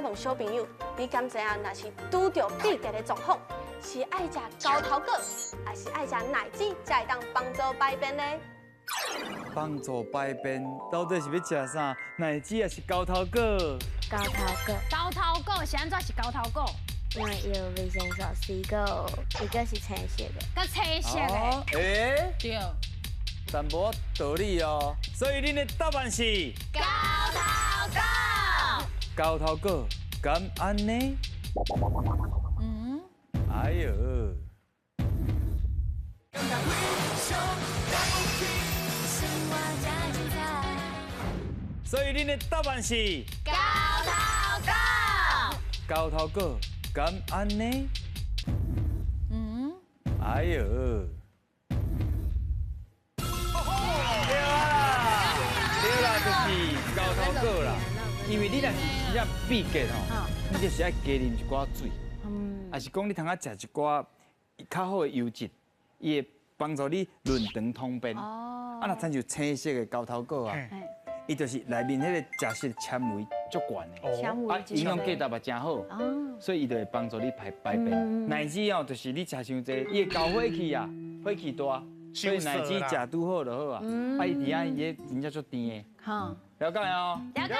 問小朋友，你敢知影？若是拄著秘結的狀況，是愛食猴頭果，還是愛食奶子，才會當幫助排便呢？幫助排便，到底是欲食啥？奶子還是猴頭果？猴頭果。猴頭果是按怎是猴頭果？因為有維生素 C，閣一個是青色的。閣青色的。欸，對。但無道理哦。所以恁的答案是猴頭果。猴頭果，敢按呢？嗯。哎呦。生活這精彩。所以恁的答案是猴頭果。猴頭果，敢按呢？嗯。哎呦。對啦，對啦，就是猴頭果啦。因為你若是真正秘結吼，你就是愛加啉一寡水，抑是講你通啊食一寡較好的油脂，伊會幫助你潤腸通便。啊，若親像青色的猴頭果啊，伊就是內面彼個食食纖維足懸的，啊，營養價值嘛誠好，所以伊就會幫助你排排便。奶子哦，就是你食傷濟，伊會交火氣啊，火氣大，所以奶子食拄好就好啊。啊，伊佇遐伊真正足甜的。了解哦。了解。